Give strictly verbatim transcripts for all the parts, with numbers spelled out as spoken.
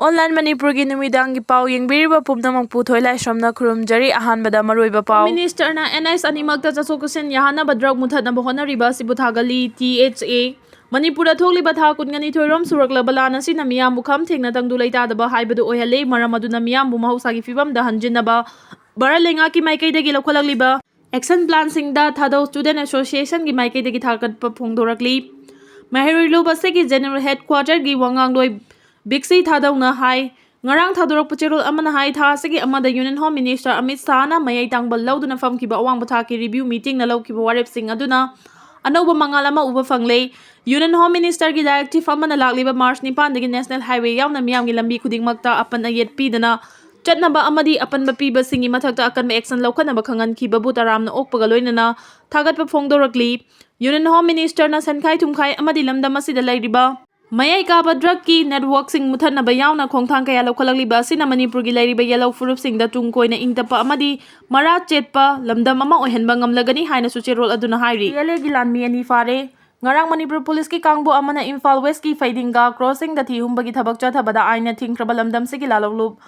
Online ꯃꯅꯤꯄꯨꯔꯒꯤ ꯅꯨꯃꯤꯗꯥꯡꯒꯤ ꯄꯥꯎ ꯌꯦꯡꯕꯤꯔꯤꯕ ꯄꯨꯝꯅꯃꯛꯄꯨ ꯊꯣꯏꯂꯥꯏꯁ꯭ꯔꯝꯅ ꯈꯨꯔꯨꯝꯖꯔꯤ꯫ ꯑꯍꯥꯟꯕꯗ ꯃꯔꯨꯑꯣꯏꯕ ꯄꯥꯎ꯫ Minister ꯅ N I ꯑꯅꯤꯃꯛꯇ ꯆꯠꯊꯣꯛ ꯆꯠꯁꯤꯟ ꯌꯥꯍꯟꯅꯕ drug ꯃꯨꯊꯠꯅꯕ ꯍꯣꯠꯅꯔꯤꯕ ꯑꯁꯤꯕꯨ ꯊꯥꯒꯠꯂꯤ꯫ T H A꯫ ꯃꯅꯤꯄꯨꯔꯗ ꯊꯣꯛꯂꯤꯕ ꯊꯥ ꯀꯨꯟꯒꯅꯤꯊꯣꯏꯔꯣꯝ ꯁꯨꯔꯛꯂꯕ ꯂꯥꯟ ꯑꯁꯤꯅ ꯃꯤꯌꯥꯝꯕꯨ ꯈꯝ ꯊꯦꯡꯅ ꯇꯪꯗꯨ ꯂꯩꯇꯥꯗꯕ ꯍꯥꯏꯕꯗꯨ ꯑꯣꯏꯍꯜꯂꯤ꯫ ꯃꯔꯝ ꯑꯗꯨꯅ ꯃꯤꯌꯥꯝꯕꯨ ꯃꯍꯧꯁꯥꯒꯤ ꯐꯤꯕꯝꯗ ꯍꯟꯖꯤꯟꯅꯕ ꯚꯥꯔꯠ ꯂꯩꯉꯥꯛꯀꯤ ꯃꯥꯏꯀꯩꯗꯒꯤ ꯂꯧꯈꯠꯂꯛꯂꯤꯕ action plan ꯁꯤꯡꯗ ꯊꯥꯗꯧ Student Association ꯒꯤ ꯃꯥꯏꯀꯩꯗꯒꯤ ꯊꯥꯒꯠꯄ ꯐꯣꯡꯗꯣꯔꯛꯂꯤ꯫ ꯃꯍꯩꯔꯣꯏ ꯂꯣꯕ ꯑꯁꯤꯒꯤ General Headquarter ꯒꯤ ꯋꯥꯉꯥꯡꯂꯣꯏ ꯕꯤꯛꯁꯤ ꯊꯥꯗꯧꯅ ꯍꯥꯏ꯫ ꯉꯔꯥꯡ ꯊꯥꯗꯣꯔꯛꯄ ꯆꯦꯔꯣꯜ ꯑꯃꯅ ꯍꯥꯏ, ꯊꯥ ꯑꯁꯤꯒꯤ ꯑꯃꯗ Union Home Minister ꯑꯃꯤꯠ ꯁꯥꯍꯅ ꯃꯌꯥꯏ ꯇꯥꯡꯕ ꯂꯧꯗꯨꯅ ꯐꯝꯈꯤꯕ ꯑꯋꯥꯡꯕ ꯊꯥꯛꯀꯤ review meeting ꯅ ꯂꯧꯈꯤꯕ ꯋꯥꯔꯦꯞꯁꯤꯡ ꯑꯗꯨꯅ ꯑꯅꯧꯕ ꯃꯉꯥꯜ ꯑꯃ ꯎꯕ ꯐꯪꯂꯦ꯫ Union Home Minister ꯒꯤ directive ꯑꯃꯅ ꯂꯥꯛꯂꯤꯕ March ꯅꯤꯄꯥꯟꯗꯒꯤ National Highway ꯌꯥꯎꯅ ꯃꯤꯌꯥꯝꯒꯤ ꯂꯝꯕꯤ ꯈꯨꯗꯤꯡꯃꯛꯇ ꯑꯄꯟ ꯑꯌꯦꯠ ꯄꯤꯗꯅ ꯆꯠꯅꯕ ꯑꯃꯗꯤ ꯑꯄꯟꯕ ꯄꯤꯕꯁꯤꯡꯒꯤ ꯃꯊꯛꯇ ꯑꯀꯟꯕ action ꯂꯧꯈꯠꯅꯕ ꯈꯪꯍꯟꯈꯤꯕꯕꯨ ꯇꯔꯥꯝꯅ ꯑꯣꯛꯄꯒ ꯂꯣꯏꯅꯅ ꯊꯥꯒꯠꯄ ꯐꯣꯡꯗꯣꯔꯛꯂꯤ꯫ Union Home Minister ꯅ ꯁꯦꯟꯈꯥꯏ ꯊꯨꯝꯈꯥꯏ ꯑꯃꯗꯤ ꯂꯝꯗꯝ ꯑꯁꯤꯗ ꯂꯩꯔꯤꯕ ꯃꯌꯥꯏ ꯀꯥꯕ drug ꯀꯤ network ꯁꯤꯡ ꯃꯨꯊꯠꯅꯕ ꯌꯥꯎꯅ ꯈꯣꯡꯊꯥꯡ ꯀꯌꯥ ꯂꯧꯈꯠꯂꯛꯂꯤꯕ ꯑꯁꯤꯅ ꯃꯅꯤꯄꯨꯔꯒꯤ ꯂꯩꯔꯤꯕ ꯌꯦꯜꯍꯧ ꯐꯨꯔꯨꯞꯁꯤꯡꯗ ꯇꯨꯡ ꯀꯣꯏꯅ ꯏꯪ ꯇꯞꯄ ꯑꯃꯗꯤ ꯃꯔꯥ ꯆꯦꯠꯄ ꯂꯝꯗꯝ ꯑꯃ ꯑꯣꯏꯍꯟꯕ ꯉꯝꯂꯒꯅꯤ ꯍꯥꯏꯅꯁꯨ ꯆꯦꯔꯣꯜ ꯑꯗꯨꯅ ꯍꯥꯏꯔꯤ꯫ P L A ꯒꯤ ꯂꯥꯟꯃꯤ ꯑꯅꯤ ꯐꯥꯔꯦ꯫ ꯉꯔꯥꯡ ꯃꯅꯤꯄꯨꯔ ꯄꯨꯂꯤꯁꯀꯤ ꯀꯥꯡꯕꯨ ꯑꯃꯅ ꯏꯝꯐꯥꯜ West ꯀꯤ ꯐꯩꯗꯤꯡꯒꯥ crossing ꯗ ꯊꯤ ꯍꯨꯝꯕꯒꯤ ꯊꯕꯛ ꯆꯠꯊꯕꯗ ꯑꯥꯏꯟꯅ ꯊꯤꯡꯈ꯭ꯔꯕ ꯂꯝꯗꯝꯁꯤꯒꯤ ꯂꯥꯜꯍꯧꯂꯨꯞ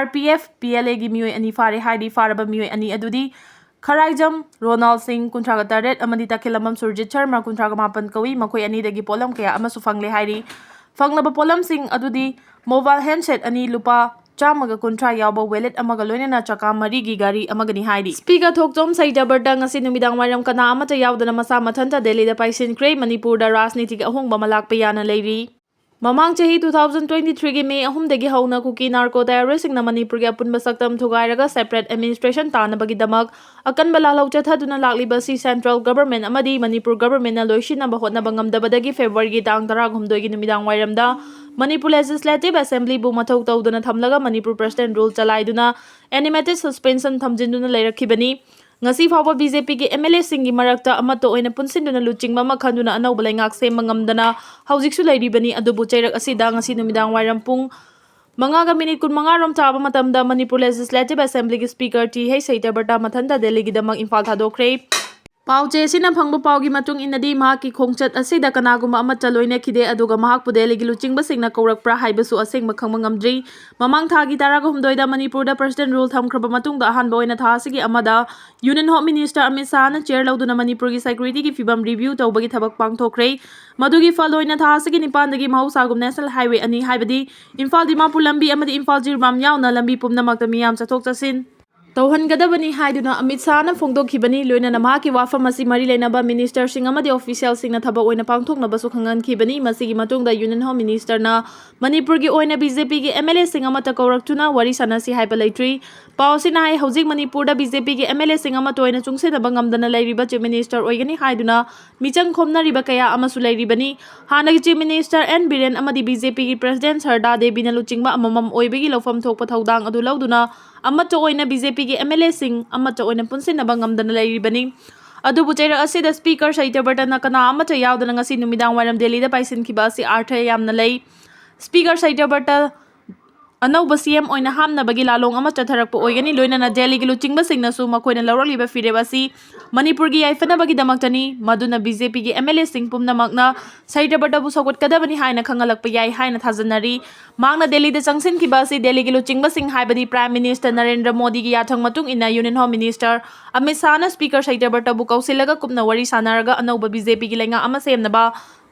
R P F, P L A ꯒꯤ ꯃꯤꯑꯣꯏ ꯑꯅꯤ ꯐꯥꯔꯦ ꯍꯥꯏꯔꯤ꯫ ꯐꯥꯔꯕ ꯃꯤꯑꯣꯏ ꯑꯅꯤ ꯑꯗꯨꯗꯤ ꯈꯔꯥꯏꯖꯝ ꯔꯣꯅꯥꯜ ꯁꯤꯡ, ꯀꯨꯟꯊ꯭ꯔꯥꯒ ꯇꯔꯦꯠ, ꯑꯃꯗꯤ ꯇꯈꯦꯂꯝꯕꯝ ꯁꯨꯔꯖꯤꯠ ꯁꯔꯃ, ꯀꯨꯟꯊ꯭ꯔꯥꯒ ꯃꯥꯄꯟ ꯀꯧꯏ꯫ ꯃꯈꯣꯏ ꯑꯅꯤꯗꯒꯤ ꯄꯣꯠꯂꯝ ꯀꯌꯥ ꯑꯃꯁꯨ ꯐꯪꯂꯦ ꯍꯥꯏꯔꯤ꯫ ꯐꯪꯂꯕ ꯄꯣꯠꯂꯝꯁꯤꯡ ꯑꯗꯨꯗꯤ mobile handset ꯑꯅꯤ, ꯂꯨꯄꯥ ꯆꯥꯝꯃꯒ ꯀꯨꯟꯊ꯭ꯔꯥ ꯌꯥꯎꯕ wallet ꯑꯃꯒ ꯂꯣꯏꯅꯅ ꯆꯀꯥ ꯃꯔꯤꯒꯤ ꯒꯥꯔꯤ ꯑꯃꯒꯅꯤ ꯍꯥꯏꯔꯤ꯫ Speaker ꯊꯣꯛꯆꯣꯝ ꯁꯩꯇꯕꯔꯇ ꯉꯁꯤ ꯅꯨꯃꯤꯗꯥꯡ ꯋꯥꯏꯔꯝ ꯀꯅꯥ ꯑꯃꯠꯇ ꯌꯥꯎꯗꯅ ꯃꯁꯥ ꯃꯊꯟꯇ ꯗꯦꯜꯂꯤꯗ ꯄꯥꯏꯁꯤꯟꯈ꯭ꯔꯦ꯫ ꯃꯅꯤꯄꯨꯔꯗ ꯔꯥꯖꯅꯤꯇꯤꯒꯤ ꯑꯍꯣꯡꯕ ꯑꯃ ꯂꯥꯛꯄ ꯌꯥꯅ ꯂꯩꯔꯤ꯫ ꯃꯃꯥꯡ ꯆꯍꯤ two thousand twenty three ꯒꯤ ꯃꯦ ꯑꯍꯨꯝꯗꯒꯤ ꯍꯧꯅ ꯀꯨꯀꯤ narco terrorist ꯁꯤꯡꯅ ꯃꯅꯤꯄꯨꯔꯒꯤ ꯑꯄꯨꯟꯕ ꯁꯛꯇꯝ ꯊꯨꯒꯥꯏꯔꯒ separate administration ꯇꯥꯅꯕꯒꯤꯗꯃꯛ ꯑꯀꯟꯕ ꯂꯥꯜꯍꯧ ꯆꯠꯊꯗꯨꯅ ꯂꯥꯛꯂꯤꯕ ꯑꯁꯤ central government ꯑꯃꯗꯤ ꯃꯅꯤꯄꯨꯔ government ꯅ ꯂꯣꯏꯁꯤꯟꯅꯕ ꯍꯣꯠꯅꯕ ꯉꯝꯗꯕꯗꯒꯤ February ꯒꯤ ꯇꯥꯡ ꯇꯔꯥꯍꯨꯝꯗꯣꯏꯒꯤ ꯅꯨꯃꯤꯗꯥꯡ ꯋꯥꯏꯔꯝꯗ ꯃꯅꯤꯄꯨꯔ Legislative Assembly ꯕꯨ ꯃꯊꯧ ꯇꯧꯗꯅ ꯊꯝꯂꯒ Manipur President rule ꯆꯂꯥꯏꯗꯨꯅ animated suspension ꯊꯝꯖꯤꯟꯗꯨꯅ ꯂꯩꯔꯛꯈꯤꯕꯅꯤ꯫ ꯉꯁꯤ ꯐꯥꯎꯕ B J P ꯒꯤ M L A ꯁꯤꯡꯒꯤ ꯃꯔꯛꯇ ꯑꯃꯠꯇ ꯑꯣꯏꯅ ꯄꯨꯟꯁꯤꯟꯗꯨꯅ ꯂꯨꯆꯤꯡꯕ ꯑꯃ ꯈꯟꯗꯨꯅ ꯑꯅꯧꯕ ꯂꯩꯉꯥꯛ ꯁꯦꯝꯕ ꯉꯝꯗꯅ ꯍꯧꯖꯤꯛꯁꯨ ꯂꯩꯔꯤꯕꯅꯤ꯫ ꯑꯗꯨꯕꯨ ꯆꯩꯔꯛ ꯑꯁꯤꯗ ꯉꯁꯤ ꯅꯨꯃꯤꯗꯥꯡ ꯋꯥꯏꯔꯝ ꯄꯨꯡ ꯃꯉꯥꯒ minute ꯀꯨꯟꯃꯉꯥ ꯔꯣꯝ ꯇꯥꯕ ꯃꯇꯝꯗ ꯃꯅꯤꯄꯨꯔ Legislative Assembly ꯒꯤ Speaker ꯇꯤ ꯍꯩꯆ ꯁꯩꯇꯕꯔꯇ ꯃꯊꯟꯇ ꯗꯦꯜꯂꯤꯒꯤꯗꯃꯛ ꯏꯝꯐꯥꯜ ꯊꯥꯗꯣꯛꯈ꯭ꯔꯦ꯫ ꯄꯥꯎꯆꯦ ꯑꯁꯤꯅ ꯐꯪꯕ ꯄꯥꯎꯒꯤ ꯃꯇꯨꯡ ꯏꯟꯅꯗꯤ, ꯃꯍꯥꯛꯀꯤ ꯈꯣꯡꯆꯠ ꯑꯁꯤꯗ ꯀꯅꯥꯒꯨꯝꯕ ꯑꯃꯠꯇ ꯂꯣꯏꯅꯈꯤꯗꯦ, ꯑꯗꯨꯒ ꯃꯍꯥꯛꯄꯨ ꯗꯦꯜꯂꯤꯒꯤ ꯂꯨꯆꯤꯡꯕꯁꯤꯡꯅ ꯀꯧꯔꯛꯄ꯭ꯔꯥ ꯍꯥꯏꯕꯁꯨ ꯑꯁꯦꯡꯕ ꯈꯪꯕ ꯉꯝꯗ꯭ꯔꯤ꯫ ꯃꯃꯥꯡ ꯊꯥꯒꯤ ꯇꯔꯥꯍꯨꯝꯗꯣꯏꯗ ꯃꯅꯤꯄꯨꯔꯗ President Rule ꯊꯝꯈ꯭ꯔꯕ ꯃꯇꯨꯡꯗ, ꯑꯍꯥꯟꯕ ꯑꯣꯏꯅ ꯊꯥ ꯑꯁꯤꯒꯤ ꯑꯃꯗ Union Home Minister Amit ꯁꯥꯍꯅ chair ꯂꯧꯗꯨꯅ ꯃꯅꯤꯄꯨꯔꯒꯤ security ꯒꯤ ꯐꯤꯕꯝ review ꯇꯧꯕꯒꯤ ꯊꯕꯛ ꯄꯥꯡꯊꯣꯛꯈ꯭ꯔꯦ꯫ ꯃꯗꯨꯒꯤ ꯐꯜ ꯑꯣꯏꯅ ꯊꯥ ꯑꯁꯤꯒꯤ ꯅꯤꯄꯥꯟꯗꯒꯤ ꯃꯍꯧꯁꯥꯒꯨꯝ National Highway ꯑꯅꯤ, ꯍꯥꯏꯕꯗꯤ ꯏꯝꯐꯥꯜ ꯗꯤꯃꯥꯄꯨꯔ ꯂꯝꯕꯤ ꯑꯃꯗꯤ ꯏꯝꯐꯥꯜ ꯖꯤꯔꯤꯕꯥꯝ ꯌꯥꯎꯅ ꯂꯝꯕꯤ ꯄꯨꯝꯅꯃꯛꯇ ꯃꯤꯌꯥꯝ ꯆꯠꯊꯣꯛ ꯆꯠꯁꯤꯟ ꯇꯧꯍꯟꯒꯗꯕꯅꯤ ꯍꯥꯏꯗꯨꯅ ꯑꯃꯤꯠ ꯁꯥꯍꯅ ꯐꯣꯡꯗꯣꯛꯈꯤꯕꯅꯤ꯫ ꯂꯣꯏꯅꯅ ꯃꯍꯥꯛꯀꯤ ꯋꯥꯐꯝ ꯑꯁꯤ ꯃꯔꯤ ꯂꯩꯅꯕ ministerꯁꯤꯡ ꯑꯃꯗꯤ officialꯁꯤꯡꯅ ꯊꯕꯛ ꯑꯣꯏꯅ ꯄꯥꯡꯊꯣꯛꯅꯕꯁꯨ ꯈꯪꯍꯟꯈꯤꯕꯅꯤ꯫ ꯃꯁꯤꯒꯤ ꯃꯇꯨꯡꯗ Union Home Ministerꯅ ꯃꯅꯤꯄꯨꯔꯒꯤ ꯑꯣꯏꯅ BJPꯒꯤ MLAꯁꯤꯡ ꯑꯃꯠꯇ ꯀꯧꯔꯛꯇꯨꯅ ꯋꯥꯔꯤ ꯁꯥꯟꯅꯁꯤ ꯍꯥꯏꯕ ꯂꯩꯇ꯭ꯔꯤ꯫ ꯄꯥꯎ ꯑꯁꯤꯅ ꯍꯥꯏ, ꯍꯧꯖꯤꯛ ꯃꯅꯤꯄꯨꯔꯗ BJPꯒꯤ MLAꯁꯤꯡ ꯑꯃꯠꯇ ꯑꯣꯏꯅ ꯆꯨꯡꯁꯤꯟꯅꯕ ꯉꯝꯗꯅ ꯂꯩꯔꯤꯕ Chief Minister ꯑꯣꯏꯒꯅꯤ ꯍꯥꯏꯗꯨꯅ ꯃꯤꯆꯪ ꯈꯣꯝꯅꯔꯤꯕ ꯀꯌꯥ ꯑꯃꯁꯨ ꯂꯩꯔꯤꯕꯅꯤ꯫ ꯍꯥꯟꯅꯒꯤ Chief Minister N ꯕꯤꯔꯦꯟ ꯑꯃꯗꯤ BJPꯒꯤ President ꯁꯔꯗꯥ ꯗꯦꯕꯤꯅ ꯂꯨꯆꯤꯡꯕ ꯑꯃꯃꯝ ꯑꯣꯏꯕꯒꯤ ꯂꯧꯐꯝ ꯊꯣꯛꯄ ꯊꯧꯗꯥꯡ ꯑꯗꯨ ꯂꯧꯗꯨꯅ ꯑꯃꯠꯇ ꯑꯣꯏꯅ BJPꯒꯤ MLAꯁꯤꯡ ꯑꯃꯠꯇ ꯑꯣꯏꯅ ꯄꯨꯟꯁꯤꯟꯅꯕ ꯉꯝꯗꯅ ꯂꯩꯔꯤꯕꯅꯤ꯫ ꯑꯗꯨꯕꯨ ꯆꯩꯔꯛ ꯑꯁꯤꯗ Speaker ꯁꯇ꯭ꯌꯕ꯭ꯔꯇꯅ ꯀꯅꯥ ꯑꯃꯠꯇ ꯌꯥꯎꯗꯅ ꯉꯁꯤ ꯅꯨꯃꯤꯗꯥꯡ ꯋꯥꯏꯔꯝ ꯗꯦꯜꯂꯤꯗ ꯄꯥꯏꯁꯤꯟꯈꯤꯕ ꯑꯁꯤ ꯑꯔꯊ ꯌꯥꯝꯅ ꯂꯩ꯫ Speaker ꯁꯇ꯭ꯌꯕ꯭ꯔꯇ ꯑꯅꯧꯕ CM ꯑꯣꯏꯅ ꯍꯥꯞꯅꯕꯒꯤ ꯂꯥꯂꯣꯡ ꯑꯃ ꯆꯠꯊꯔꯛꯄ ꯑꯣꯏꯒꯅꯤ꯫ ꯂꯣꯏꯅꯅ ꯗꯦꯜꯂꯤꯒꯤ ꯂꯨꯆꯤꯡꯕꯁꯤꯡꯅꯁꯨ ꯃꯈꯣꯏꯅ ꯂꯧꯔꯛꯂꯤꯕ ꯐꯤꯔꯦꯞ ꯑꯁꯤ ꯃꯅꯤꯄꯨꯔꯒꯤ ꯌꯥꯏꯐꯅꯕꯒꯤꯗꯃꯛꯇꯅꯤ꯫ ꯃꯗꯨꯅ BJPꯒꯤ MLAꯁꯤꯡ ꯄꯨꯝꯅꯃꯛꯅ ꯁꯇ꯭ꯌꯕ꯭ꯔꯇꯕꯨ ꯁꯧꯒꯠꯀꯗꯕꯅꯤ ꯍꯥꯏꯅ ꯈꯪꯍꯜꯂꯛꯄ ꯌꯥꯏ ꯍꯥꯏꯅ ꯊꯥꯖꯅꯔꯤ꯫ ꯃꯍꯥꯛꯅ ꯗꯦꯜꯂꯤꯗ ꯆꯪꯁꯤꯟꯈꯤꯕ ꯑꯁꯤ ꯗꯦꯜꯂꯤꯒꯤ ꯂꯨꯆꯤꯡꯕꯁꯤꯡ, ꯍꯥꯏꯕꯗꯤ Prime Minister ꯅꯔꯦꯟꯗ꯭ꯔ ꯃꯣꯗꯤꯒꯤ ꯌꯥꯊꯪ ꯃꯇꯨꯡ ꯏꯟꯅ Union Home Minister Amit ꯁꯥꯍꯅ Speaker ꯁꯇ꯭ꯌꯕ꯭ꯔꯇꯕꯨ ꯀꯧꯁꯤꯜꯂꯒ ꯀꯨꯞꯅ ꯋꯥꯔꯤ ꯁꯥꯟꯅꯔꯒ ꯑꯅꯧꯕ BJPꯒꯤ ꯂꯩꯉꯥꯛ ꯑꯃ ꯁꯦꯝꯅꯕ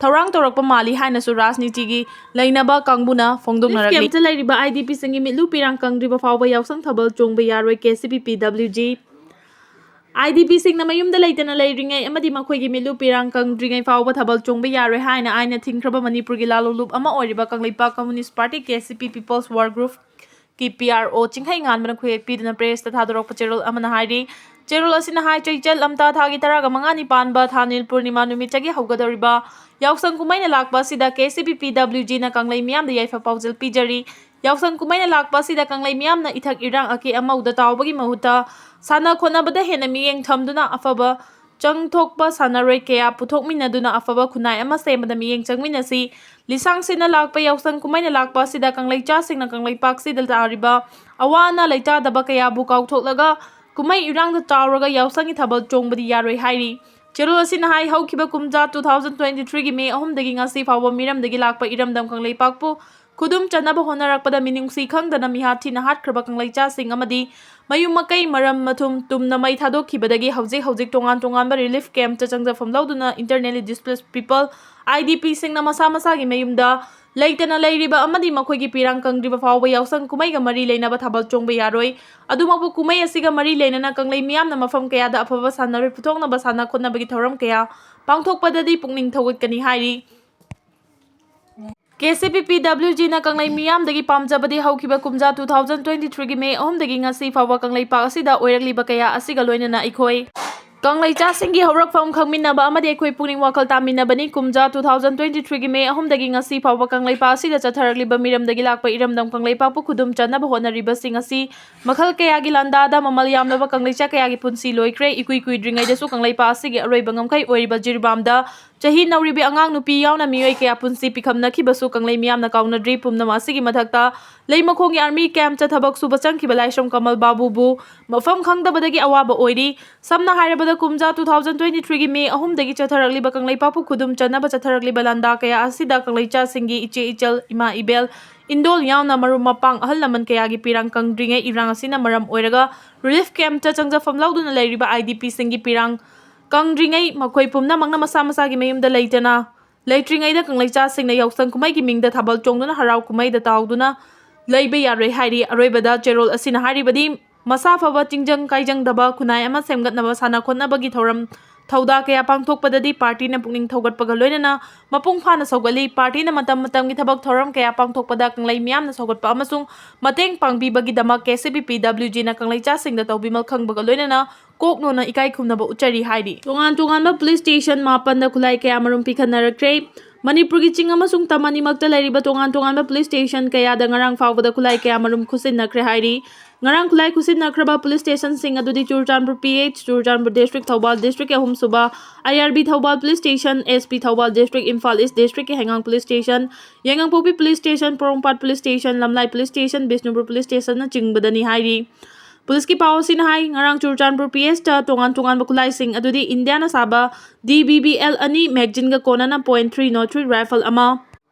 ꯊꯧꯔꯥꯡ ꯇꯧꯔꯛꯄ ꯃꯥꯜꯂꯤ ꯍꯥꯏꯅꯁꯨ ꯔꯥꯖꯅꯤꯇꯤꯒꯤ ꯂꯩꯅꯕ ꯀꯥꯡꯕꯨꯅ ꯐꯣꯡꯗꯣꯛꯅꯔꯛꯂꯤ꯫ Camp ꯇ ꯂꯩꯔꯤꯕ IDPꯁꯤꯡꯒꯤ ꯃꯤꯠꯂꯨ ꯄꯤꯔꯥꯡ ꯀꯪꯗ꯭ꯔꯤꯕ ꯐꯥꯎꯕ ꯌꯥꯎꯁꯪ ꯊꯥꯕꯜ ꯆꯣꯡꯕ ꯌꯥꯔꯣꯏ, KCP PWG꯫ IDPꯁꯤꯡꯅ ꯃꯌꯨꯝꯗ ꯂꯩꯇꯅ ꯂꯩꯔꯤꯉꯩ ꯑꯃꯗꯤ ꯃꯈꯣꯏꯒꯤ ꯃꯤꯠꯂꯨ ꯄꯤꯔꯥꯡ ꯀꯪꯗ꯭ꯔꯤꯉꯩ ꯐꯥꯎꯕ ꯊꯥꯕꯜ ꯆꯣꯡꯕ ꯌꯥꯔꯣꯏ ꯍꯥꯏꯅ ꯑꯥꯏꯟꯅ ꯊꯤꯡꯈ꯭ꯔꯕ ꯃꯅꯤꯄꯨꯔꯒꯤ ꯂꯥꯂꯣꯡꯂꯨꯞ ꯑꯃ ꯑꯣꯏꯔꯤꯕ Kangleipak Communist Party, KCP People's Work Group ꯀꯤ PRO ꯆꯤꯡꯈꯩꯉꯥꯟꯕꯅ ꯈꯨꯌꯦꯛ ꯄꯤꯗꯨꯅ press ꯇ ꯊꯥꯗꯣꯔꯛꯄ ꯆꯦꯔꯣꯜ ꯑꯃꯅ ꯍꯥꯏꯔꯤ꯫ ꯆꯦꯔꯣꯜ ꯑꯁꯤꯅ ꯍꯥꯏ, ꯆꯩꯆꯜ ꯑꯝꯇꯥ ꯊꯥꯒꯤ ꯇꯔꯥꯒ ꯃꯉꯥꯅꯤ ꯄꯥꯟꯕ ꯊꯥꯅꯤꯜ ꯄꯨꯔꯅꯤꯃꯥ ꯅꯨꯃꯤꯠꯇꯒꯤ ꯍꯧꯒꯗꯧꯔꯤꯕ ꯌꯥꯎꯁꯪ ꯀꯨꯝꯍꯩꯅ ꯂꯥꯛꯄ ꯑꯁꯤꯗ KCP PWG ꯅ ꯀꯪꯂꯩ ꯃꯤꯌꯥꯝꯗ ꯌꯥꯏꯐ ꯄꯥꯎꯖꯦꯜ ꯄꯤꯖꯔꯤ꯫ ꯌꯥꯎꯁꯪ ꯀꯨꯝꯍꯩꯅ ꯂꯥꯛꯄ ꯑꯁꯤꯗ ꯀꯪꯂꯩ ꯃꯤꯌꯥꯝꯅ ꯏꯊꯛ ꯏꯔꯥꯡ ꯑꯀꯦ ꯑꯃꯧꯗ ꯇꯥꯎꯕꯒꯤ ꯃꯍꯨꯠꯇ ꯁꯥꯟꯅ ꯈꯣꯠꯅꯕꯗ ꯍꯦꯟꯅ ꯃꯤꯠꯌꯦꯡ ꯊꯝꯗꯨꯅ ꯑꯐꯕ ꯆꯪꯊꯣꯛꯄ ꯁꯥꯟꯅꯔꯣꯏ ꯀꯌꯥ ꯄꯨꯊꯣꯛꯃꯤꯟꯅꯗꯨꯅ ꯑꯐꯕ ꯈꯨꯟꯅꯥꯏ ꯑꯃ ꯁꯦꯝꯕꯗ ꯃꯤꯠꯌꯦꯡ ꯆꯪꯃꯤꯟꯅꯁꯤ꯫ ꯂꯤꯁꯥꯡ ꯁꯤꯠꯅ ꯂꯥꯛꯄ ꯌꯥꯎꯁꯪ ꯀꯨꯝꯍꯩꯅ ꯂꯥꯛꯄ ꯑꯁꯤꯗ ꯀꯪꯂꯩꯆꯥꯁꯤꯡꯅ ꯀꯪꯂꯩꯄꯥꯛꯁꯤꯗ ꯇꯥꯔꯤꯕ ꯑꯋꯥ ꯑꯅꯥ ꯂꯩꯇꯥꯗꯕ ꯀꯌꯥꯕꯨ ꯀꯥꯎꯊꯣꯛꯂꯒ ꯀꯨꯝꯍꯩ ꯏꯔꯥꯡꯗ ꯇꯥꯎꯔꯒ ꯌꯥꯎꯁꯪꯒꯤ ꯊꯥꯕꯜ ꯆꯣꯡꯕꯗꯤ ꯌꯥꯔꯣꯏ ꯍꯥꯏꯔꯤ꯫ ꯆꯦꯔꯣꯜ ꯑꯁꯤꯅ ꯍꯥꯏ, ꯍꯧꯈꯤꯕ ꯀꯨꯝꯖꯥ two thousand twenty three ꯒꯤ ꯃꯦ ꯑꯍꯨꯝꯗꯒꯤ ꯉꯁꯤ ꯐꯥꯎꯕ ꯃꯤꯔꯝꯗꯒꯤ ꯂꯥꯛꯄ ꯏꯔꯝꯗꯝ ꯀꯪꯂꯩꯄꯥꯛꯄꯨ ꯈꯨꯗꯨꯝ ꯆꯟꯅꯕ ꯍꯣꯠꯅꯔꯛꯄꯗ ꯃꯤꯅꯨꯡꯁꯤ ꯈꯪꯗꯅ ꯃꯤꯍꯥꯠ ꯊꯤꯅ ꯍꯥꯠꯈ꯭ꯔꯕ ꯀꯪꯂꯩꯆꯥꯁꯤꯡ ꯑꯃꯗꯤ ꯃꯌꯨꯝ ꯃꯀꯩ ꯃꯔꯝ ꯃꯊꯨꯝ ꯇꯨꯝꯅ ꯃꯩ ꯊꯥꯗꯣꯛꯈꯤꯕꯗꯒꯤ ꯍꯧꯖꯤꯛ ꯍꯧꯖꯤꯛ ꯇꯣꯉꯥꯟ ꯇꯣꯉꯥꯟꯕ relief camp ꯇ ꯆꯪꯖꯐꯝ ꯂꯧꯗꯨꯅ internally displaced people, I D P ꯁꯤꯡꯅ ꯃꯁꯥ ꯃꯁꯥꯒꯤ ꯃꯌꯨꯝꯗ ꯂꯩꯇꯅ ꯂꯩꯔꯤꯕ ꯑꯃꯗꯤ ꯃꯈꯣꯏꯒꯤ ꯄꯤꯔꯥꯡ ꯀꯪꯗ꯭ꯔꯤꯕ ꯐꯥꯎꯕ ꯌꯥꯎꯁꯪ ꯀꯨꯝꯍꯩꯒ ꯃꯔꯤ ꯂꯩꯅꯕ ꯊꯥꯕꯜ ꯆꯣꯡꯕ ꯌꯥꯔꯣꯏ꯫ ꯑꯗꯨꯃꯛꯄꯨ ꯀꯨꯝꯍꯩ ꯑꯁꯤꯒ ꯃꯔꯤ ꯂꯩꯅꯅ ꯀꯪꯂꯩ ꯃꯤꯌꯥꯝꯅ ꯃꯐꯝ ꯀꯌꯥꯗ ꯑꯐꯕ ꯁꯥꯟꯅꯔꯣꯏ ꯄꯨꯊꯣꯛꯅꯕ ꯁꯥꯟꯅ ꯈꯣꯠꯅꯕꯒꯤ ꯊꯧꯔꯝ ꯀꯌꯥ ꯄꯥꯡꯊꯣꯛꯄꯗꯗꯤ ꯄꯨꯛꯅꯤꯡ ꯊꯧꯒꯠꯀꯅꯤ ꯍꯥꯏꯔꯤ꯫ K C P P W G ꯅ ꯀꯪꯂꯩ ꯃꯤꯌꯥꯝꯗꯒꯤ ꯄꯥꯝꯖꯕꯗꯤ ꯍꯧꯈꯤꯕ ꯀꯨꯝꯖꯥ two thousand twenty three ꯒꯤ ꯃꯦ ꯑꯍꯨꯝꯗꯒꯤ ꯉꯁꯤ ꯐꯥꯎꯕ ꯀꯪꯂꯩꯄꯥꯛ ꯑꯁꯤꯗ ꯑꯣꯏꯔꯛꯂꯤꯕ ꯀꯌꯥ ꯑꯁꯤꯒ ꯂꯣꯏꯅꯅ ꯑꯩꯈꯣꯏ ꯀꯪꯂꯩꯆꯥꯁꯤꯡꯒꯤ ꯍꯧꯔꯛꯐꯝ ꯈꯪꯃꯤꯟꯅꯕ ꯑꯃꯗꯤ ꯑꯩꯈꯣꯏ ꯄꯨꯛꯅꯤꯡ ꯋꯥꯈꯜ ꯇꯥꯃꯤꯟꯅꯕꯅꯤ꯫ ꯀꯨꯝꯖꯥ two thousand twenty three ꯒꯤ ꯃꯦ ꯑꯍꯨꯝꯗꯒꯤ ꯉꯁꯤ ꯐꯥꯎꯕ ꯀꯪꯂꯩꯄꯥꯛ ꯑꯁꯤꯗ ꯆꯠꯊꯔꯛꯂꯤꯕ ꯃꯤꯔꯝꯗꯒꯤ ꯂꯥꯛꯄ ꯏꯔꯝꯗꯝ ꯀꯪꯂꯩꯄꯥꯛꯄꯨ ꯈꯨꯗꯨꯝ ꯆꯟꯅꯕ ꯍꯣꯠꯅꯔꯤꯕꯁꯤꯡ ꯑꯁꯤ ꯃꯈꯜ ꯀꯌꯥꯒꯤ ꯂꯥꯟꯗꯥꯗ ꯃꯃꯜ ꯌꯥꯝꯂꯕ ꯀꯪꯂꯩꯆꯥ ꯀꯌꯥꯒꯤ ꯄꯨꯟꯁꯤ ꯂꯣꯏꯈ꯭ꯔꯦ꯫ ꯏꯀꯨꯏ ꯀꯨꯏꯗ꯭ꯔꯤꯉꯩꯗꯁꯨ ꯀꯪꯂꯩꯄꯥꯛ ꯑꯁꯤꯒꯤ ꯑꯔꯣꯏꯕ ꯉꯝꯈꯩ ꯑꯣꯏꯔꯤꯕ ꯖꯤꯔꯤꯕꯥꯝꯗ ꯆꯍꯤ ꯅꯧꯔꯤꯕꯤ ꯑꯉꯥꯡ ꯅꯨꯄꯤ ꯌꯥꯎꯅ ꯃꯤꯑꯣꯏ ꯀꯌꯥ ꯄꯨꯟꯁꯤ ꯄꯤꯈꯝꯅꯈꯤꯕꯁꯨ ꯀꯪꯂꯩ ꯃꯤꯌꯥꯝꯅ ꯀꯥꯎꯅꯗ꯭ꯔꯤ꯫ ꯄꯨꯝꯅꯃꯛ ꯑꯁꯤꯒꯤ ꯃꯊꯛꯇ ꯂꯩꯃꯈꯣꯡꯒꯤ army camp ꯇ ꯊꯕꯛ ꯁꯨꯕ ꯆꯪꯈꯤꯕ ꯂꯥꯏꯁ꯭ꯔꯝ ꯀꯃꯜ ꯕꯥꯕꯨꯕꯨ ꯃꯐꯝ ꯈꯪꯗꯕꯗꯒꯤ ꯑꯋꯥꯕ ꯑꯣꯏꯔꯤ꯫ ꯁꯝꯅ ꯍꯥꯏꯔꯕꯗ, ꯀꯨꯝꯖꯥ two thousand twenty three ꯒꯤ ꯃꯦ ꯑꯍꯨꯝꯗꯒꯤ ꯆꯠꯊꯔꯛꯂꯤꯕ ꯀꯪꯂꯩꯄꯥꯛꯄꯨ ꯈꯨꯗꯨꯝ ꯆꯟꯅꯕ ꯆꯠꯊꯔꯛꯂꯤꯕ ꯂꯥꯟꯗꯥ ꯀꯌꯥ ꯑꯁꯤꯗ ꯀꯪꯂꯩꯆꯥꯁꯤꯡꯒꯤ ꯏꯆꯦ ꯏꯆꯜ, ꯏꯃꯥ ꯏꯕꯦꯜ, ꯏꯟꯗꯣꯜ ꯌꯥꯎꯅ ꯃꯔꯨꯞ ꯃꯄꯥꯡ, ꯑꯍꯜ ꯂꯃꯟ ꯀꯌꯥꯒꯤ ꯄꯤꯔꯥꯡ ꯀꯪꯗ꯭ꯔꯤꯉꯩ ꯏꯔꯥꯡ ꯑꯁꯤꯅ ꯃꯔꯝ ꯑꯣꯏꯔꯒ relief camp ꯇ ꯆꯪꯖꯐꯝ ꯂꯧꯗꯨꯅ ꯂꯩꯔꯤꯕ I D P ꯁꯤꯡꯒꯤ ꯄꯤꯔꯥꯡ ꯀꯪꯗ꯭ꯔꯤꯉꯩ ꯃꯈꯣꯏ ꯄꯨꯝꯅꯃꯛꯅ ꯃꯁꯥ ꯃꯁꯥꯒꯤ ꯃꯌꯨꯝꯗ ꯂꯩꯇꯅ ꯂꯩꯇ꯭ꯔꯤꯉꯩꯗ ꯀꯪꯂꯩꯆꯥꯁꯤꯡꯅ ꯌꯥꯎꯁꯪ ꯀꯨꯝꯍꯩꯒꯤ ꯃꯤꯡꯗ ꯊꯥꯕꯜ ꯆꯣꯡꯗꯨꯅ ꯍꯔꯥꯎ ꯀꯨꯝꯍꯩꯗ ꯇꯥꯎꯗꯨꯅ ꯂꯩꯕ ꯌꯥꯔꯣꯏ ꯍꯥꯏꯔꯤ꯫ ꯑꯔꯣꯏꯕꯗ ꯆꯦꯔꯣꯜ ꯑꯁꯤꯅ ꯍꯥꯏꯔꯤꯕꯗꯤ, ꯃꯁꯥ ꯐꯕ ꯇꯤꯡꯖꯪ ꯀꯥꯏꯖꯪꯗꯕ ꯈꯨꯟꯅꯥꯏ ꯑꯃ ꯁꯦꯝꯒꯠꯅꯕ ꯁꯥꯟꯅ ꯈꯣꯠꯅꯕꯒꯤ ꯊꯧꯔꯝ ꯊꯧꯗꯥ ꯀꯌꯥ ꯄꯥꯡꯊꯣꯛꯄꯗꯗꯤ party ꯅ ꯄꯨꯛꯅꯤꯡ ꯊꯧꯒꯠꯄꯒ ꯂꯣꯏꯅꯅ ꯃꯄꯨꯡ ꯐꯥꯅ ꯁꯧꯒꯠꯂꯤ꯫ Party ꯅ ꯃꯇꯝ ꯃꯇꯝꯒꯤ ꯊꯕꯛ ꯊꯧꯔꯝ ꯀꯌꯥ ꯄꯥꯡꯊꯣꯛꯄꯗ ꯀꯪꯂꯩ ꯃꯤꯌꯥꯝꯅ ꯁꯧꯒꯠꯄ ꯑꯃꯁꯨꯡ ꯃꯇꯦꯡ ꯄꯥꯡꯕꯤꯕꯒꯤꯗꯃꯛ K C P P W G ꯅ ꯀꯪꯂꯩꯆꯥꯁꯤꯡꯗ ꯇꯧꯕꯤꯃꯜ ꯈꯪꯕꯒ ꯂꯣꯏꯅꯅ ꯀꯣꯛ ꯅꯣꯟꯅ ꯏꯀꯥꯏ ꯈꯨꯝꯅꯕ ꯎꯠꯆꯔꯤ ꯍꯥꯏꯔꯤ꯫ ꯇꯣꯉꯥꯟ ꯇꯣꯉꯥꯟꯕ police station ꯃꯥꯄꯟꯗ ꯈꯨꯠꯂꯥꯏ ꯀꯌꯥ ꯃꯔꯨꯝ ꯄꯤꯈꯠꯅꯔꯛꯈ꯭ꯔꯦ꯫ ꯃꯅꯤꯄꯨꯔꯒꯤ ꯆꯤꯡ ꯑꯃꯁꯨꯡ ꯇꯝ ꯑꯅꯤꯃꯛꯇ ꯂꯩꯔꯤꯕ ꯇꯣꯉꯥꯟ ꯇꯣꯉꯥꯟꯕ police station ꯀꯌꯥꯗ ꯉꯔꯥꯡ ꯐꯥꯎꯕꯗ ꯈꯨꯠꯂꯥꯏ ꯀꯌꯥ ꯃꯔꯨꯝ ꯈꯨꯠꯁꯤꯟꯅꯈ꯭ꯔꯦ ꯍꯥꯏꯔꯤ꯫ ꯉꯔꯥꯡ ꯈꯨꯠꯂꯥꯏ ꯈꯨꯠꯁꯤꯟꯅꯈ꯭ꯔꯕ police station ꯁꯤꯡ ꯑꯗꯨꯗꯤ Churachandpur P H, Churachandpur district, Thoubal district ꯀꯤ ꯑꯍꯨꯝꯁꯨꯕ, I R B Thoubal police station, S P Thoubal district, Imphal East district ꯀꯤ ꯍꯩꯉꯥꯡ police station, ꯌꯥꯏꯉꯪꯄꯣꯛꯄꯤ police station, ꯄꯣꯔꯣꯝꯄꯥꯠ police station, ꯂꯝꯂꯥꯏ police station, Bishnupur police station ꯅꯆꯤꯡꯕꯗꯅꯤ ꯍꯥꯏꯔꯤ꯫ ꯄꯨꯂꯤꯁꯀꯤ ꯄꯥꯎ ꯑꯁꯤꯅ ꯍꯥꯏ, ꯉꯔꯥꯡ ꯆꯨꯔꯆꯥꯟꯄꯨꯔ ꯄꯤ ꯑꯦꯁꯇ ꯇꯣꯉꯥꯟ ꯇꯣꯉꯥꯟꯕ ꯈꯨꯠꯂꯥꯏꯁꯤꯡ ꯑꯗꯨꯗꯤ ꯏꯟꯗꯤꯌꯥꯅ ꯁꯥꯕ ꯗꯤ ꯕꯤ ꯕꯤ ꯑꯦꯜ ꯑꯅꯤ, ꯃꯦꯒꯖꯤꯟꯒ ꯀꯣꯟꯅꯅ point three not three rifle ꯑꯃ,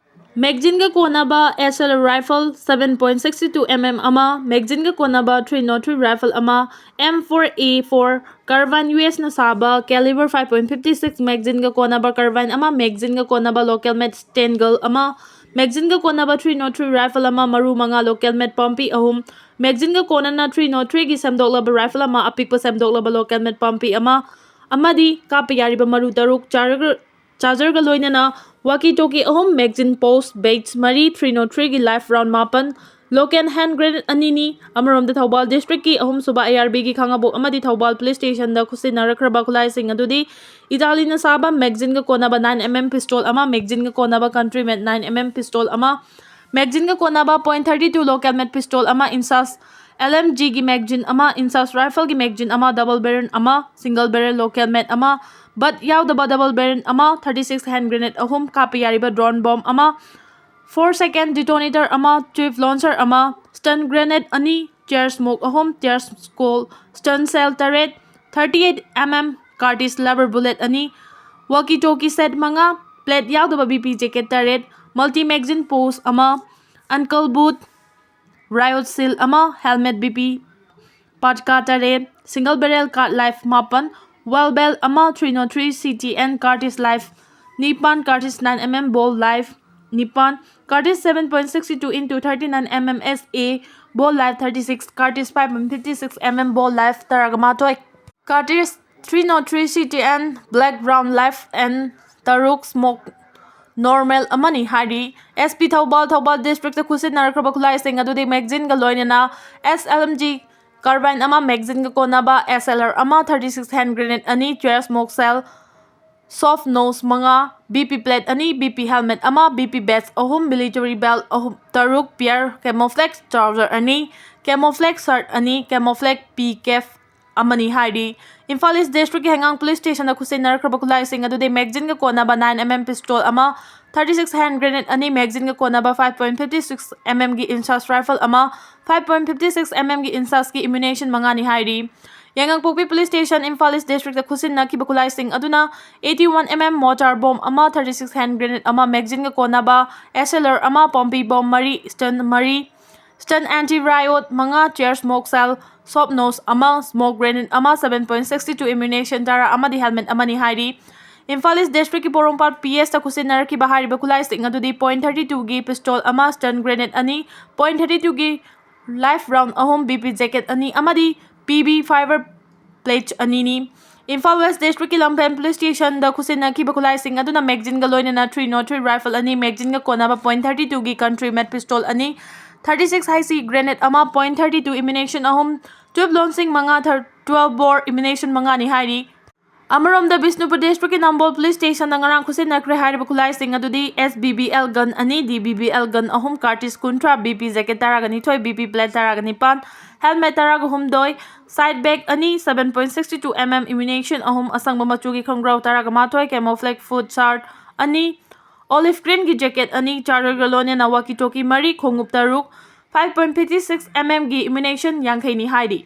ꯃꯦꯒꯖꯤꯟꯒ ꯀꯣꯟꯅꯕ S L rifle seven point sixty two M M ꯑꯃ, ꯃꯦꯒꯖꯤꯟꯒ ꯀꯣꯟꯅꯕ ꯊ꯭ꯔꯤ ꯅꯣꯠ ꯊ꯭ꯔꯤ ꯔꯥꯏꯐꯜ ꯑꯃ, M four A four carbine U ꯑꯦꯁꯅ ꯁꯥꯕ calibre five point fifty six ꯃꯦꯒꯖꯤꯟꯒ ꯀꯣꯟꯅꯕ ꯀꯥꯔꯕꯥꯏꯟ ꯑꯃ, ꯃꯦꯒꯖꯤꯟꯒ ꯀꯣꯟꯅꯕ ꯂꯣꯀꯦꯜ ꯃꯦꯠ ꯁ꯭ꯇꯦꯟꯒꯜ ꯑꯃ, ꯃꯦꯒꯖꯤꯟꯒ ꯀꯣꯟꯅꯕ ꯊ꯭ꯔꯤ ꯅꯣꯠ ꯊ꯭ꯔꯤ ꯔꯥꯏꯐꯜ ꯑꯃ, ꯃꯔꯨ ꯃꯉꯥ, ꯂꯣꯀꯦꯜ ꯃꯦꯠ ꯄꯥꯝꯕꯤ ꯑꯍꯨꯝ, ꯃꯦꯒꯖꯤꯟꯒ ꯀꯣꯟꯅꯅ ꯊ꯭ꯔꯤ ꯅꯣꯠ ꯊ꯭ꯔꯤꯒꯤ ꯁꯦꯝꯗꯣꯛꯂꯕ ꯔꯥꯏꯐꯜ ꯑꯃ, ꯑꯄꯤꯛꯄ ꯁꯦꯝꯗꯣꯛꯂꯕ ꯂꯣꯀꯦꯜ ꯃꯦꯠ ꯄꯥꯝꯕꯤ ꯑꯃ, ꯑꯃꯗꯤ ꯀꯥꯞꯄ ꯌꯥꯔꯤꯕ ꯃꯔꯨ ꯇꯔꯨꯛ, ꯆꯥꯔꯖꯔ, ꯆꯥꯔꯖꯔꯒ ꯂꯣꯏꯅꯅ ꯋꯥꯀꯤ ꯇꯣꯀꯤ ꯑꯍꯨꯝ, ꯃꯦꯒꯖꯤꯟ ꯄꯣꯁ ꯕꯦꯒꯁ ꯃꯔꯤ, ꯊ꯭ꯔꯤ ꯅꯣꯠ ꯊ꯭ꯔꯤꯒꯤ ꯂꯥꯏꯐ ꯔꯥꯎꯟ ꯃꯥꯄꯟ, ꯂꯣꯀꯦꯜ ꯍꯦꯟ ꯒ꯭ꯔꯦꯅꯦꯗ ꯑꯅꯤꯅꯤ꯫ ꯑꯃꯔꯣꯝꯗ ꯊꯧꯕꯥꯜ ꯗꯤꯁꯇ꯭ꯔꯤꯛꯀꯤ ꯑꯍꯨꯝꯁꯨꯕ ꯑꯥꯏ ꯑꯥꯔ ꯕꯤꯒꯤ ꯈꯥꯉꯕꯣꯛ ꯑꯃꯗꯤ ꯊꯧꯕꯥꯜ ꯄꯨꯂꯤꯁ ꯁ꯭ꯇꯦꯁꯟꯗ ꯈꯨꯠꯁꯤꯟꯅꯔꯛꯈ꯭ꯔꯕ ꯈꯨꯠꯂꯥꯏꯁꯤꯡ ꯑꯗꯨꯗꯤ ꯏꯇꯥꯂꯤꯅ ꯁꯥꯕ ꯃꯦꯒꯖꯤꯟꯒ ꯀꯣꯟꯅꯕ ꯅꯥꯏꯟ ꯑꯦꯝ ꯑꯦꯝ ꯄꯤꯁꯇꯣꯜ ꯑꯃ, ꯃꯦꯒꯖꯤꯟꯒ ꯀꯣꯟꯅꯕ ꯀꯟꯇ꯭ꯔꯤ ꯃꯦꯠ ꯅꯥꯏꯟ ꯑꯦꯝ ꯑꯦꯝ ꯄꯤꯁꯇꯣꯜ ꯑꯃ, ꯃꯦꯒꯖꯤꯟꯒ ꯀꯣꯟꯅꯕ ꯄꯣꯏꯟ ꯊꯥꯔꯇꯤ ꯇꯨ ꯂꯣꯀꯦꯜ ꯃꯦꯠ ꯄꯤꯁꯇꯣꯜ ꯑꯃ, ꯏꯟꯁꯥꯁ ꯑꯦꯜ ꯑꯦꯝ ꯖꯤꯒꯤ ꯃꯦꯒꯖꯤꯟ ꯑꯃ, ꯏꯟꯁꯥꯁ ꯔꯥꯏꯐꯜꯒꯤ ꯃꯦꯒꯖꯤꯟ ꯑꯃ, ꯗꯕꯜ ꯕꯦꯔꯦꯜ ꯑꯃ, ꯁꯤꯡꯒꯜ ꯕꯦꯔꯦꯜ ꯂꯣꯀꯦꯜ ꯃꯦꯠ ꯑꯃ, ꯕꯠ ꯌꯥꯎꯗꯕ ꯗꯕꯜ ꯕꯦꯔꯦꯜ ꯑꯃ, ꯊꯥꯔꯇꯤ ꯁꯤꯛꯁ ꯍꯦꯟ ꯒ꯭ꯔꯦꯅꯦꯗ ꯑꯍꯨꯝ, ꯀꯥꯞꯄ ꯌꯥꯔꯤꯕ ꯗ꯭ꯔꯣꯟ ꯕꯣꯝ ꯑꯃ, ꯐꯣꯔ ꯁꯦꯀꯦꯟ ꯗꯤꯇꯣꯅꯦꯇꯔ ꯑꯃ, ꯇ꯭ꯌꯨꯕ ꯂꯣꯟꯆꯔ ꯑꯃ, ꯁ꯭ꯇꯟ ꯒ꯭ꯔꯦꯅꯦꯗ ꯑꯅꯤ, ꯇꯤꯌꯔ ꯁ꯭ꯃꯣꯛ ꯑꯍꯨꯝ, ꯇꯤꯌꯔ ꯁ꯭ꯀꯣꯜ, ꯁ꯭ꯇꯟ ꯁꯦꯜ ꯇꯔꯦꯠ, ꯊꯥꯔꯇꯤ ꯑꯩꯠ ꯑꯦꯝ ꯑꯦꯝ ꯀꯥꯔꯇꯤꯁ ꯂꯕꯔ ꯕꯨꯂꯦꯠ ꯑꯅꯤ, ꯋꯥꯀꯤ ꯇꯣꯀꯤ ꯁꯦꯠ ꯃꯉꯥ, ꯄ꯭ꯂꯦꯠ ꯌꯥꯎꯗꯕ ꯕꯤ ꯄꯤ ꯖꯦꯀꯦꯠ ꯇꯔꯦꯠ, ꯃꯜꯇꯤ ꯃꯦꯒꯖꯤꯟ ꯄꯣꯁ ꯑꯃ, ꯑꯟꯀꯜ ꯕꯨꯠ, ꯔꯥꯏꯑꯣꯠ ꯁꯤꯜ ꯑꯃ, ꯍꯦꯜꯃꯦꯠ ꯕꯤ ꯄꯤ ꯄꯥꯠꯀꯥ ꯇꯔꯦꯠ, ꯁꯤꯡꯒꯜ ꯕꯦꯔꯦꯜ ꯀꯥꯔꯠ ꯂꯥꯏꯐ ꯃꯥꯄꯟ, ꯋꯦꯜ ꯕꯦꯜ ꯑꯃ, three not three C T N ꯀꯥꯔꯇꯤꯁ ꯂꯥꯏꯐ ꯅꯤꯄꯥꯟ, ꯀꯥꯔꯇꯤꯁ nine M M ball live ꯅꯤꯄꯥꯟ, ꯀꯥꯔꯇꯤꯁ seven point sixty two into thirty nine M M S A ball live thirty six, ꯀꯥꯔꯇꯤꯁ five point fifty six M M ball live ꯇꯔꯥꯃꯥꯊꯣꯏ, ꯀꯥꯔꯇꯤꯁ three not three C T N black round live and ꯇꯔꯨꯛ smoke normal ꯑꯃꯅꯤ ꯍꯥꯏꯔꯤ꯫ ꯑꯦꯁ P ꯊꯧꯕꯥꯜ, ꯊꯧꯕꯥꯜ district ꯈꯨꯠꯁꯤꯟꯅꯔꯛꯈ꯭ꯔꯕ ꯈꯨꯠꯂꯥꯏꯁꯤꯡ ꯑꯗꯨꯗꯤ ꯃꯦꯒꯖꯤꯟꯒ ꯂꯣꯏꯅꯅ S L M G carbine ꯑꯃ, ꯃꯦꯒꯖꯤꯟꯒ ꯀꯣꯟꯅꯕ ꯑꯦꯁ ꯑꯦꯜ ꯑꯥꯔ ꯑꯃ, ꯊꯥꯔꯇꯤ ꯁꯤꯛꯁ ꯍꯦꯟ ꯒ꯭ꯔꯦꯅꯦꯗ ꯑꯅꯤ, tear smoke shell, soft nose ꯃꯉꯥ, ꯕꯤ ꯄꯤ ꯄ꯭ꯂꯦꯠ ꯑꯅꯤ, ꯕꯤ ꯄꯤ ꯍꯦꯜꯃꯦꯠ ꯑꯃ, ꯕꯤ ꯄꯤ ꯕꯦꯠꯁ ꯑꯍꯨꯝ, ꯃꯤꯂꯤꯇꯔꯤ ꯕꯦꯜ ꯑꯍꯨꯝ, ꯇꯔꯨꯛ ꯄꯤꯌꯔ, ꯀꯦꯃꯣꯐ꯭ꯂꯦꯛꯁ ꯇ꯭ꯔꯥꯎꯖꯔ ꯑꯅꯤ, ꯀꯦꯃꯣꯐ꯭ꯂꯦꯛꯁ ꯁꯔꯠ ꯑꯅꯤ, ꯀꯦꯃꯣꯐ꯭ꯂꯦꯛꯁ ꯄꯤ ꯀꯦꯞ ꯑꯃꯅꯤ ꯍꯥꯏꯔꯤ꯫ ꯏꯝꯐꯥꯜ ꯏꯁ ꯗꯤꯁꯇ꯭ꯔꯤꯛꯀꯤ ꯍꯩꯉꯥꯡ ꯄꯨꯂꯤꯁ ꯁ꯭ꯇꯦꯁꯟꯗ ꯈꯨꯠꯁꯤꯟꯅꯔꯛꯈ꯭ꯔꯕ ꯈꯨꯠꯂꯥꯏꯁꯤꯡ ꯑꯗꯨꯗꯤ ꯃꯦꯒꯖꯤꯟꯒ ꯀꯣꯟꯅꯕ ꯅꯥꯏꯟ ꯑꯦꯝ ꯑꯦꯝ ꯄꯤꯁꯇꯣꯜ ꯑꯃ, thirty six hand grenade ꯑꯅꯤ, magazineꯒ ꯀꯣꯟꯅꯕ five point fifty six mmꯒꯤ INSAS rifle ꯑꯃ, five point fifty six mmꯒꯤ INSASꯀꯤ ammunition ꯃꯉꯥꯅꯤ ꯍꯥꯏꯔꯤ꯫ ꯌꯥꯏꯉꯪꯄꯣꯛꯄꯤ Police Station, Imphal East Districtꯇ ꯈꯨꯠꯁꯤꯟꯅꯈꯤꯕ ꯈꯨꯠꯂꯥꯏꯁꯤꯡ ꯑꯗꯨꯅ eighty one mm mortar bomb ꯑꯃ, thirty six hand grenade ꯑꯃ, magazineꯒ ꯀꯣꯟꯅꯕ SLR ꯑꯃ, ꯄꯣꯝꯄꯤ bomb ꯃꯔꯤ, stun ꯃꯔꯤ, stun anti-riot ꯃꯉꯥ, chair smoke shell, soft nose ꯑꯃ, smoke grenade ꯑꯃ, seven point six two ammunition ꯇꯔꯥ ꯑꯃꯗꯤ helmet ꯑꯃꯅꯤ ꯍꯥꯏꯔꯤ꯫ ꯏꯝꯐꯥꯜ ꯏꯁ ꯗꯤꯁꯇ꯭ꯔꯤꯛꯀꯤ ꯄꯣꯔꯣꯝꯄꯥꯠ ꯄꯤ ꯑꯦꯁꯇ ꯈꯨꯠꯁꯤꯟꯅꯔꯛꯈꯤꯕ ꯍꯥꯏꯔꯤꯕ ꯈꯨꯠꯂꯥꯏꯁꯤꯡ ꯑꯗꯨꯗꯤ point thirty twoꯒꯤ pistol ꯑꯃ, stun grenade ꯑꯅꯤ, point thirty twoꯒꯤ live round ꯑꯍꯨꯝ, BP jacket ꯑꯅꯤ ꯑꯃꯗꯤ PB fiber plate ꯑꯅꯤꯅꯤ꯫ ꯏꯝꯐꯥꯜ ꯋꯦꯁ ꯗꯤꯁꯇ꯭ꯔꯤꯛꯀꯤ ꯂꯝꯐꯦꯜ ꯄꯨꯂꯤꯁ ꯁ꯭ꯇꯦꯁꯟꯗ ꯈꯨꯠꯁꯤꯟꯅꯈꯤꯕ ꯈꯨꯠꯂꯥꯏꯁꯤꯡ ꯑꯗꯨꯅ magazineꯒ ꯂꯣꯏꯅꯅ three nought three rifle ꯑꯅꯤ, magazineꯒ ꯀꯣꯟꯅꯕ point thirty twoꯒꯤ country made pistol ꯑꯅꯤ, thirty six IC grenade ꯑꯃ, point thirty two ammunition ꯑꯍꯨꯝ, tube ꯂꯣꯟꯁꯤꯡ ꯃꯉꯥ, thir-, twelve bore ammunition ꯃꯉꯥꯅꯤ ꯍꯥꯏꯔꯤ꯫ ꯑꯃꯔꯣꯝꯗ ꯕꯤꯁꯅꯨꯄꯨꯔ ꯗꯤꯁꯇ꯭ꯔꯤꯛꯀꯤ ꯅꯝꯕꯣꯜ ꯄꯨꯂꯤꯁ ꯁ꯭ꯇꯦꯁꯟꯗ ꯉꯔꯥꯡ ꯈꯨꯠꯁꯤꯟꯅꯈ꯭ꯔꯦ ꯍꯥꯏꯔꯤꯕ ꯈꯨꯠꯂꯥꯏꯁꯤꯡ ꯑꯗꯨꯗꯤ SBBL gun ꯑꯅꯤ, DBBL gun ꯑꯍꯨꯝ, cartridge ꯀꯨꯟꯊ꯭ꯔꯥ, BP jacket ꯇꯔꯥꯒ ꯅꯤꯊꯣꯏ, BP plate ꯇꯔꯥꯒ ꯅꯤꯄꯥꯟ, helmet ꯇꯔꯥꯒ ꯍꯨꯝꯗꯣꯏ, side bag ꯑꯅꯤ, seven point six two mm ammunition ꯑꯍꯨꯝ, ꯑꯁꯪꯕ ꯃꯆꯨꯒꯤ ꯈꯣꯡꯒ꯭ꯔꯥꯎ ꯇꯔꯥꯒ ꯃꯥꯊꯣꯏ, camouflage foot shirt ꯑꯅꯤ, olive greenꯒꯤ jacket ꯑꯅꯤ, chargerꯒ ꯂꯣꯏꯅꯅ walkie talkie ꯃꯔꯤ, ꯈꯣꯡꯎꯞ ꯇꯔꯨꯛ, five point fifty six mmꯒꯤ ammunition ꯌꯥꯡꯈꯩꯅꯤ ꯍꯥꯏꯔꯤ꯫